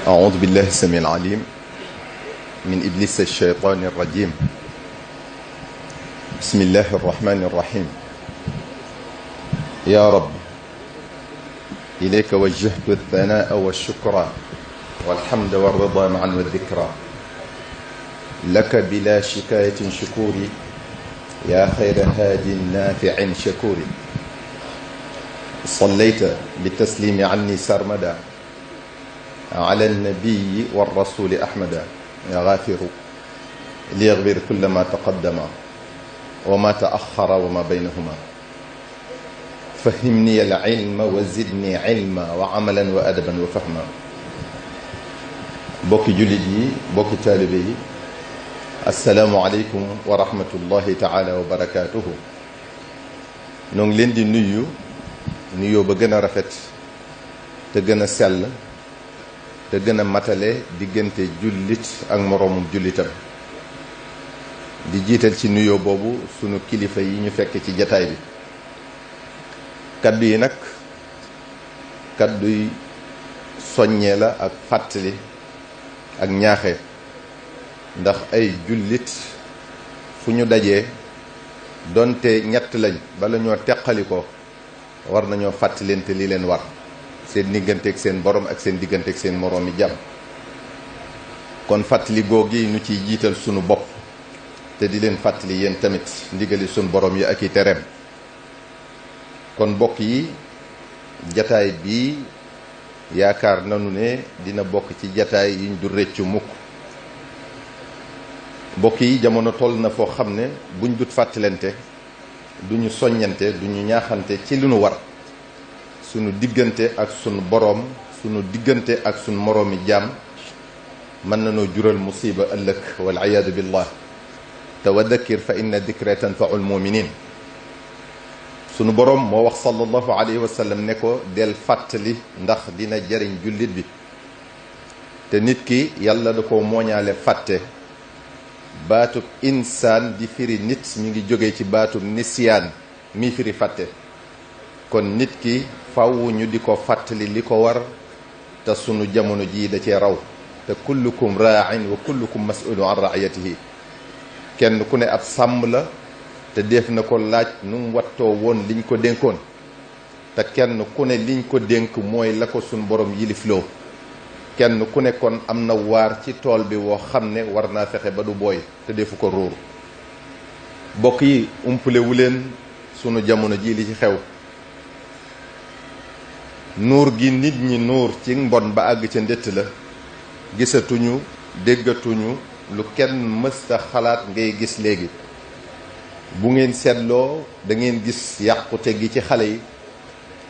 أعوذ بالله السميع العليم من إبليس الشيطان الرجيم بسم الله الرحمن الرحيم يا رب إليك وجهت الثناء والشكر والحمد والرضا معا والذكرى لك بلا شكاية شكوري يا خير هاد نافع شكور صليت بالتسليم عني سرمدا على النبي والرسول أحمد يا غافر ليغفر كل ما تقدم وما تأخر وما بينهما فهمني العلم وزدني علما وعملا وأدبا وفهما bokki jullit yi bokki taalibe yi asalaamualeykum wa rahmatullahi taala wa barakaatuhu ñoo ngi leen di nuyoo ba gën a rafet te gën a sell te gën a matale diggante jullit ak moroomum jullitam di jiital ci nuyoo boobu sunu kilifa yi ñu fekk ci jataay bi kaddu yi nag kadduy soññee la ak fàttali ak ñaaxe ndax ay jullit fu ñu dajee donte ñett lañ bala ñoo teqali ko war nañoo fàttalente li leen war seen digganteeg seen borom ak seen digganteeg seen moroomi jàmm kon fàttali googu yi ñu ciy jiital sunu bopp te di leen fàttali yéen tamit ndigali sunu borom yi ak i tereem kon mbokk yi jataay bii yaakaar nanu ne dina bokk ci jataay yiñ du rëccu mukk mbokk yi jamono toll na foo xam ne buñ dut fàttalante duñu soññante duñu ñaaxante ci li nu war sunu diggante ak sunu boroom sunu diggante ak sunu moroomi jaam mën nanoo jural musiba ëllëg wal iyaadu billah te wa dakkir fa inna dikra tanfaul muminin sunu boroom moo wax sallallahu alayhi wa sallam ne ko del fàttali ndax dina jariñ jullit bi te nit ki yàlla da ko mooñaale fàtte baatub insaan di firi nit mi ngi jóge ci baatub nisyaan mi firi fàtte kon nit ki fàww ñu di ko fàttali li ko war te sunu jamono jii da cee raw te kullukum raa'in wa kullukum mas'ulun an ra'iyatihi kenn ku ne ab sàmm la te def na ko laaj nu mu wattoo woon liñ ko dénkoon te kenn ku ne liñ ko dénk mooy la ko sunu borom yilifloo kenn ku ne kon am na waar ci tool bi woo xam ne war naa fexe ba du booy te defu ko ruuru bokk yi umpale wu leen sunu jamono ji li ci xew nuur gi nit ñi nuur ci mbon ba àgg ca ndett la gisatuñu déggatuñu lu kenn mësta xalaat ngay gis léegi bu ngeen seetloo da ngeen gis yàqute gi ci xale yi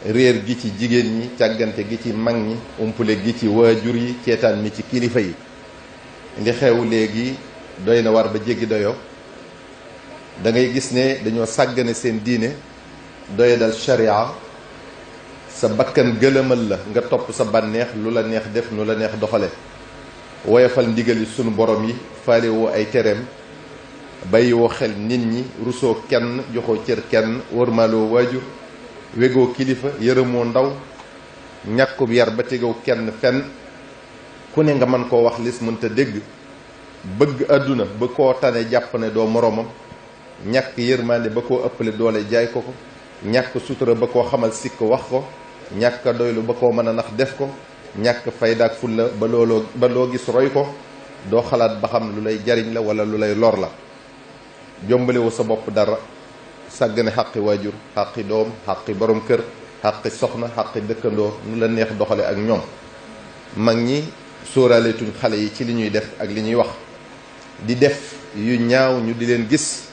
réer gi ci jigéen ñi càggante gi ci mag ñi umpule gi ci waajur yi ceetaan mi ci kilifa yi li xew léegi doy na war ba jéggi doyo da ngay gis ne dañoo sàggane seen diine doya dal sharia sa bakkan gëlëmal la nga topp sa bànneex lu la neex def nu la neex doxale woyofal ndigali sunu borom yi faale woo ay tereem bàyyi woo xel nit ñi rusoo kenn joxoo cër kenn warmaaloo waajur wegoo kilifa yërëmoo ndaw ñàkkub yar ba tegaw kenn fenn ku ne nga mën koo wax lis mënta dégg bëgg àdduna ba koo tane jàpp ne doo moroomam ñàkk yërmande ba koo ëppale doole jaay ko ko ñàkk sutura ba koo xamal sikk wax ko ñàkk doylu ba koo mën a nax def ko ñàkk faydaak fulla ba loo gis roy ko doo xalaat ba xam lu lay jariñ la wala lu lay lor la jombalewu sa bopp dara sàggane xaqi waajur xaqi doom xaqi borom kër xaqi soxna xaqi dëkkandoo nu la neex doxale ak ñoom mag ñi sóoraaleetuñ xale yi ci li ñuy def ak li ñuy wax di def yu ñaaw ñu di leen gis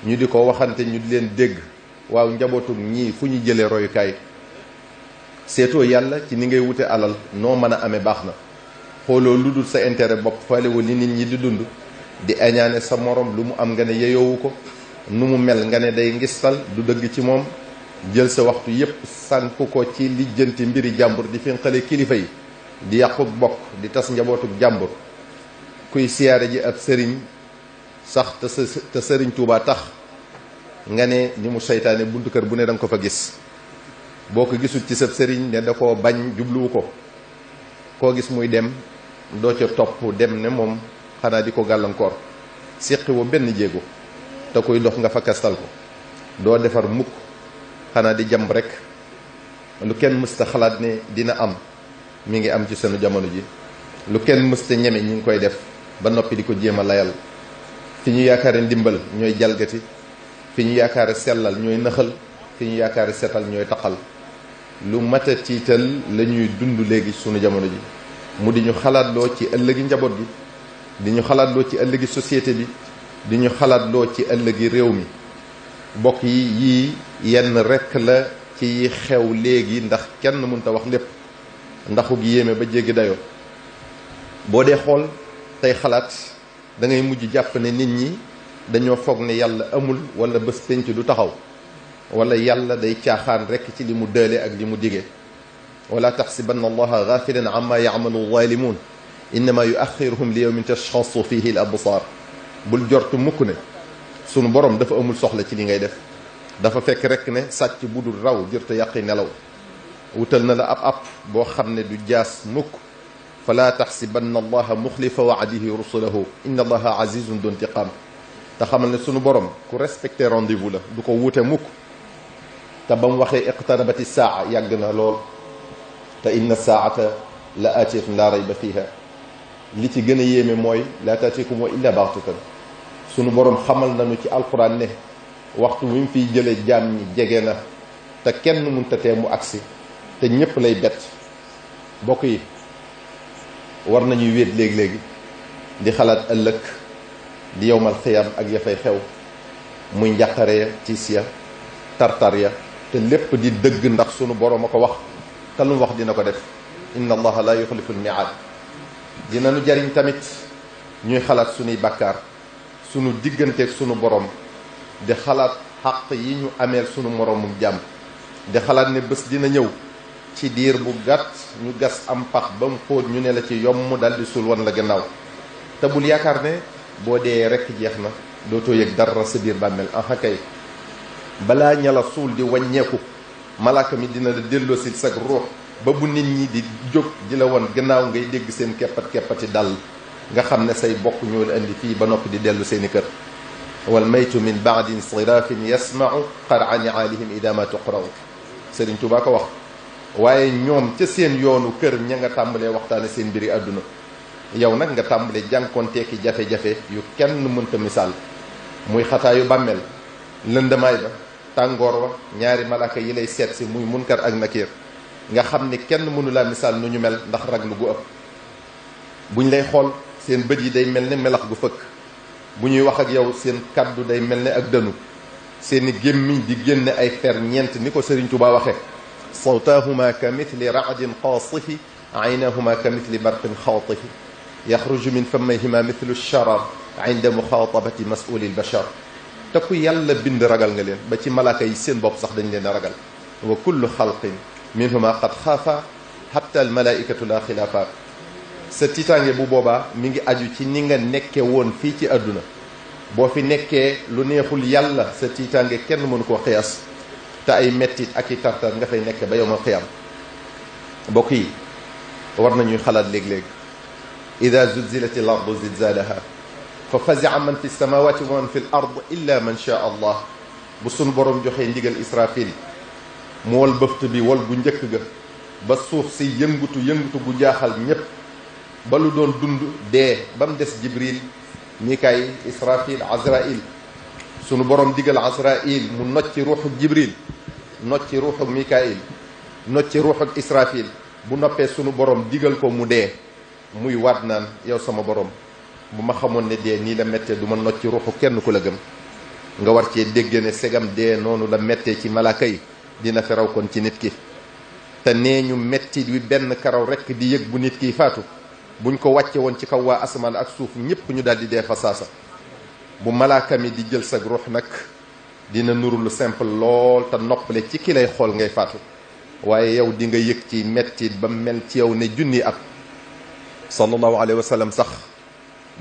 ñu di ko waxante ñu di leen dégg waaw njabootum ñii fu ñu jëlee royukaay seetoo yàlla ci ni ngay wute alal noo mën a amee baax na xooloo lu dul sa intérêt bopp faalewu li nit ñi di dund di añaane sa morom lu mu am nga ne yeyoowu ko nu mu mel nga ne day ngistal du dëgg ci moom jël sa waxtu yépp sànk ko ci lijjanti mbiri jàmbur di finqale kilifa yi di yàquk bokk di tas njabootuk jàmbur kuy siyaare ji ab sëriñ sax te sëriñ Tuubaa tax nga ne ni mu seytaane buntu kër bu ne danga ko fa gis boo ko gisul ci sab sëriñ ne da koo bañ jubluwu ko koo gis muy dem doo ca topp dem ne moom xanaa di ko gàllankoor séqi woo benn jéego te koy dox nga fa kastal ko doo defar mukk xanaa di jàmb rek lu kenn mësta xalaat ne dina am mi ngi am ci sunu jamono ji lu kenn mësta ñeme ñi ngi koy def ba noppi di ko jéem a layal fi ñu yaakaare ndimbal ñooy jalgati fi ñu yaakaare sellal ñooy nëxal fi ñu yaakaare setal ñooy taqal lu mat a tiital la ñuy dund léegi sunu jamono ji mu di ñu xalaatloo ci ëllëgi njaboot gi di ñu xalaatloo ci ëllëgi société bi di ñu xalaatloo ci ëllëgi réew mi bokk yi yii yenn rekk la ci xew léegi ndax kenn mënta wax lépp ndaxu gi yéeme ba jéggi dayoo boo dee xool tey xalaat da ngay mujj jàpp ne nit ñi dañoo foog ne yàlla amul wala bés penc du taxaw wala yàlla day caaxaan rekk ci li mu dële ak li mu dige wala taxsibanna allaha gaafilan amma yacmalu zaalimuun innama yuaxiruhum li yawmin tashxasu fihi al absaar bul jortu mukk ne sunu borom dafa amul soxla ci li ngay def dafa fekk rekk ne sàcc bu dul raw jërte yàqi nelaw wutal na la ab boo xam ne du jaas mukk fala taxsibanna allaha muxlifa waadihi rusulahu inna allaha azizun du intiqaam te xamal ne sunu borom ku respecté rendez-vous la du ko wuute mukk te ba mu waxee iqtarabati saa yàgg na lool te inna saata la aatiyatun la rayba fiha li ci gën a yéeme mooy la taatikum wa illa baxtatan sunu borom xamal nañu ci alquran ne waxtu wi mu fiy jële jaam ñi jege na te kenn mënta tee mu agsi te ñépp lay bett bokk yi war nañuy wéet léegi-léegi di xalaat ëllëg di yowmal xiyam ak ya fay xew muy njàqare ya tiis ya tartar ya te lépp di dëgg ndax sunu borom a ko wax te lu mu wax dina ko def inna allaha la yuxlifu lmiaad dinañu jariñ tamit ñuy xalaat sunuy bàkkaar sunu digganteeg sunu borom di xalaat xaq yi ñu ameel sunu moromum jàmm di xalaat ne bés dina ñëw ci diir bu gàtt ñu gas am pax ba mu xóot ñu ne la ci yomm daldi suul wan la gannaaw te bul yaakaar ne boo dee rekk jeex na dootoo yëg dara sa biir bàmmeel aha kay balaa ña la suul di wàññeeku malaaka mi dina la delloosil sag ruux ba bu nit ñi di jóg di la won gannaaw ngay dégg seen keppati dal nga xam ne say bokk ñoo la indi fii ba noppi di dellu seeni kër wal maytu min baadi insiraafin yasmau qara niaalihim ida ma tuqraw Sëriñ Tuubaa ko wax waaye ñoom ca seen yoonu kër ña nga tàmbalee waxtaane seen mbiri àdduna yow nag nga tàmbalee jànkoonteeki jafe-jafe yu kenn mënta misaal muy xataayu bàmmeel lëndamaay ba tàngoor wa ñaari malaka yi lay seet si muy munkar ak nakiir nga xam ni kenn mënu laa misaal nu ñu mel ndax raglu gu ëpp buñ lay xool seen bët yi day mel ne melax gu fëkk bu ñuy wax ak yow seen kàddu day mel ne ak dënu seeni gémmiñ di génne ay fer ñeent ni ko Sëriñ Tuubaa waxe sawtaahuma ka mithli raadin qaasifi aynahuma ka mithli barqin xaatifi yaxruju min famayhima mithlu sharar inda muxaatabati masuli lbachar te ku yàlla bind ragal nga leen ba ci malaaka yi seen bopp sax dañ leen a ragal wa kullu xalqin minhuma qad xaafa hatta almalaikatu la xilaafa sa tiitaange bu boobaa mi ngi aju ci ni nga nekke woon fii ci àdduna boo fi nekkee lu neexul yàlla sa tiitaange kenn mënu koo xiyaas te ay mettit ak i tartar nga fay nekk ba yowmal xiyaam mbokk yi war nañuy xalaat léeg-léeg ida zulzilati l ardu zilzalaha fa fazia man fi samawati wa man fi l ard illa man shaa allah bu sunu borom joxee ndigal israfil mu wal bëft bi wal gu njëkk ga ba suuf si yëngutu gu jaaxal ñépp ba lu doon dund dee ba mu des jibril mikaayil israfil azrail sunu borom digal azrail mu nocci ruuxu jibril nocci ruuxu mikaayil nocci ruuxu israfil bu noppee sunu borom digal ko mu dee muy waat naan yow sama borom bu ma xamoon ne dee nii la méttee du ma nocci ruuxu kenn ku la gëm nga war cee dégg ne segam dee noonu la méttee ci malaaka yi dina fi raw kon ci nit ki te nee ñu metti wi benn karaw rekk di yëg bu nit kiy faatu buñ ko wàcce woon ci kaw waa asamaan ak suuf ñëpp ñu daal di dee fa saasa bu malaaka mi di jël sag ruux nag dina nuru lu simple lool te noppale ci ki lay xool ngay faatu waaye yow di nga yëg ci mettit ba mel ci yow ne junni at sallallahu alayhi wa sallam sax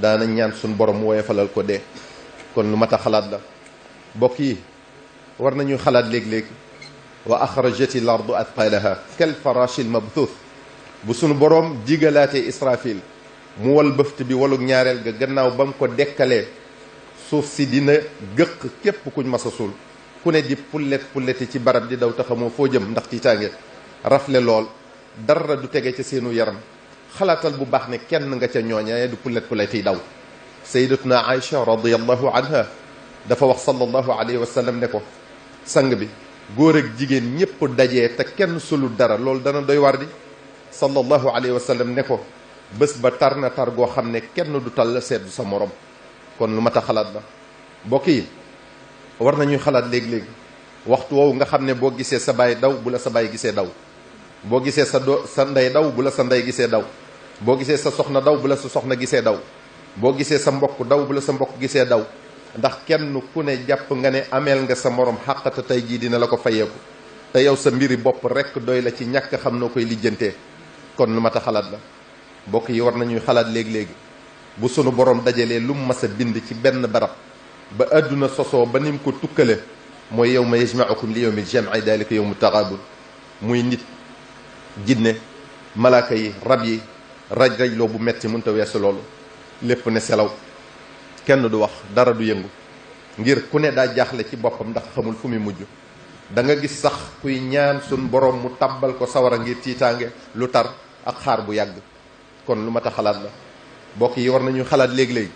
daana ñaan suñ borom woyefalal ko dee kon lu mat a xalaat la mbokk yi war nañu xalaat léeg-léeg wa axrajati l ardu athqalaha kal farashi l mabthuth bu sunu borom digalaatee israfil mu wal bëft bi walug ñaareel ga gannaaw ba mu ko dekkalee suuf si dina gëq képp kuñ mas a suul ku ne di pulleti ci barab di daw taxamoo foo jëm ndax tiitaange rafle lool dara du tege ca seenu yaram xalaatal bu baax ne kenn nga ca ñooña du pulletiy daw. sayyidatuna Aïcha radiyallahu anha dafa wax sallallahu alayhi wa sallam ne ko sang bi góor ak jigéen ñépp dajee te kenn sulu dara loolu dana doy war di sallallahu alayhi wa sallam ne ko bés ba tar na tar goo xam ne kenn du tal seddu sa morom. kon lu mat a xalaat la mbokk yi war nañuy xalaat léegi-léegi waxtu woowu nga xam ne boo gisee sa baay daw bu la sa baay gisee daw, boo gisee sa ndey daw bu la sa ndey gisee daw, boo gisee sa soxna daw bu la sa soxna gisee daw, boo gisee sa mbokk daw bu la sa mbokk gisee daw, ndax kenn ku ne jàpp nga ne ameel nga sa morom xàqata tey jii dina la ko fayeeku te yow sa mbiri bopp rekk doy la ci ñàkk xam noo koy lijjantee. kon lu mat a xalaat la mbokk yi war nañuy xalaat léegi-léegi bu sunu borom dajalee lu mu mas a bind ci benn barab ba àdduna sosoo ba ni mu ko tukkale mooy yawma yajma'ukum li yawmil jam'i dalika yawmu taghabun. muy nit, jinne, malaaka yi, rab yi, raj-rajloo bu metti mënta weesu loolu. lépp ne selaw, kenn du wax, dara du yëngu, ngir ku ne daa jaaxle ci boppam ndax xamul fu muy mujj. da nga gis sax kuy ñaan sun borom mu tabbal ko sawara ngir tiitaange lu tar ak xaar bu yàgg. kon lu mat a xalaat la mbokk yi war nañu xalaat léegi-léegi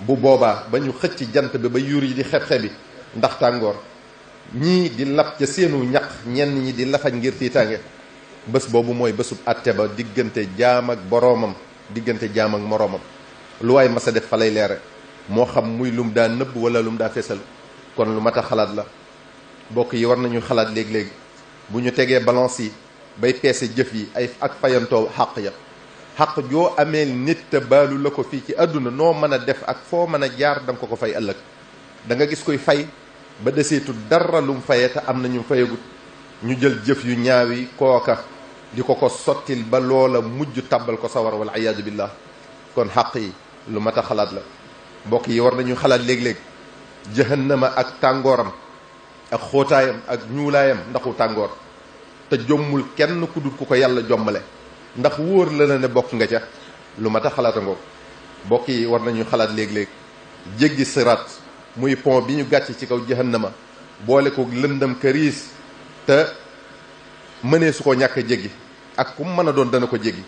bu boobaa ba ñu xëcc jant bi ba yuur yi di xeb-xebi ndax tàngoor, ñii di lab ca seenu ñaq, ñenn ñi di lafañ ngir tiitaange. bés boobu mooy bésub àtte ba diggante jaam ak boroomam, diggante jaam ak moroomam. lu waay mas a def fa lay leere, moo xam muy lum daa nëbb wala lum daa fesal. kon lu mat a xalaat la mbokk yi war nañu xalaat léegi-léegi bu ñu tegee balance yi bay peese jëf yi ay ak fayantoo xàq ya. xaq joo amee nit te baalu la ko fii ci àdduna noo mën a def ak foo mën a jaar danga ko fay ëllëg. da nga gis koy fay ba deseetu dara lum fayee te am na ñu fayagut, ñu jël jëf yu ñaaw yi kooka di ko sottil ba loola mujj tàbbal ko sawar wal iyaadu billah. kon xaq yi lu mat a xalaat la mbokk yi war nañu xalaat léegi-léegi jahannama ak tàngooram ak xóotaayam ak ñuulaayam ndaxu tàngoor te jommul kenn ku dul ku ko yàlla jommale ndax wóor la ne bokk nga ca. lu mat a xalaata ngoog mbokk yi war nañu xalaat léegi-léegi jéggi siraat muy pont bi ñu gàcc ci kaw jahannama boole ko lëndam këriis te mënee su ko ñàkk a jéggi ak ku mën a doon dana ko jéggi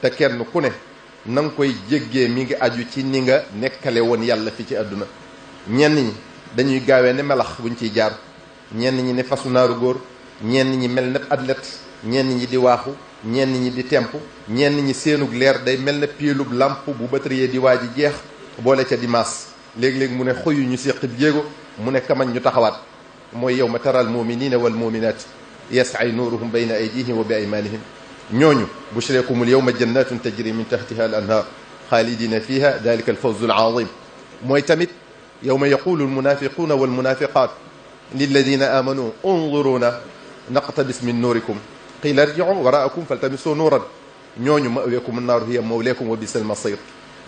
te kenn ku ne na nga koy jéggee mi ngi aju ci ni nga nekkale woon yàlla fi ci àdduna. ñenn ñi dañuy gaawee ne melax buñ ciy jaar, ñenn ñi ne fasu naaru góor, ñenn ñi mel ne athlète, ñenn ñi di waaxu, ñenn ñi di temp, ñenn ñi seenug leer day mel ne piilub làmp bu batterie di waa ji jeex boole ca di maas. léegi-léegi mu ne xoyu ñu séq bi jéego, mu ne kamañ ñu taxawaat. mooy yawma taral muminina wal muminat yas'ay nuruhum bayna aydihim wa bi aymanihim. ñooñu bushrakumul yawma jannatun tajri min tahtiha al anhar xaalidina fiha dalika al fawzu al azim. mooy tamit yawma yaqulu al munafiquna wal munafiqat lilladina amanu unzuruna naqtabis min nurikum qila irji'u waraakum faltamisu nuran ñooñu ma'wakum an-nar hiya mawlakum wa bisal masir.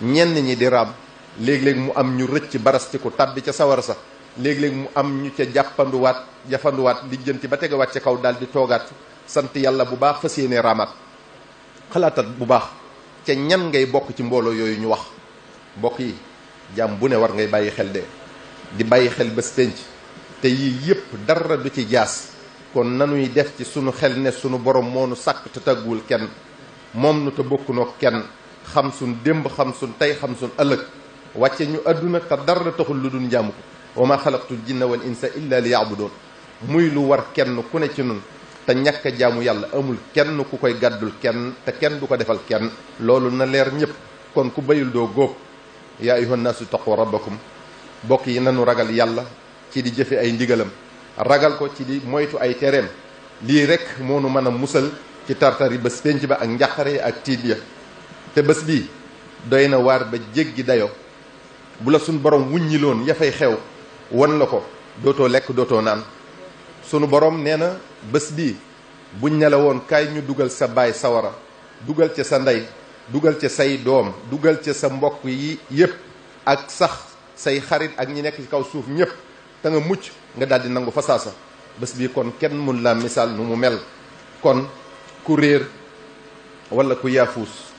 ñenn ñi di raam léeg-léeg mu am ñu rëcc barastiku tàbbi ca sawar sa, léeg-léeg mu am ñu ca jafanduwaat lijjanti ba tegawaat ca kaw daal di toogaat sant yàlla bu baax fas yéene raamaat. xalaatat bu baax ca ñan ngay bokk ci mbooloo yooyu ñu wax. mbokk yi jàmm bu ne war ngay bàyyi xel de di bàyyi xel bés penc te yii yépp dara du ci jaas. kon nanuy def ci sunu xel ne sunu borom moo nu sàkk te tagguwul kenn, moom nu te bokkunoo kenn, xam sun démb xam sun tey xam sun ëllëg, wàcce ñu àdduna te dara taxul lu dul njaamu ko. wa ma xalaqtul jinna wal insa illa li ya'budun. muy lu war kenn ku ne ci nun te ñàkk a jaamu yàlla amul kenn ku koy gàddul kenn te kenn du ko defal kenn. loolu na leer ñëpp. kon ku bayul doo góob. yaa ayyuhan naasu taqu rabbakum. bokk yi nanu ragal yàlla ci di jëfe ay ndigalam, ragal ko ci di moytu ay tereem. lii rek moo nu mën a musal ci tartari bés penc ba ak njàqare ak tiit ya. te bés bii doy na waar ba jéggi dayo bu la suñ borom wuññiloon ya fay xew won la ko dootoo lekk dootoo naan. sunu borom nee na bés bii buñ ne la woon kaay ñu dugal sa baay sawara, dugal ca sa ndey, dugal ca say doom, dugal ca sa mbokk yi yépp ak sax say xarit ak ñi nekk ci kaw suuf ñépp te nga mucc, nga daldi nangu fa saasa. bés bii kon kenn mun la misaal nu mu mel. kon ku réer walla ku yaafuus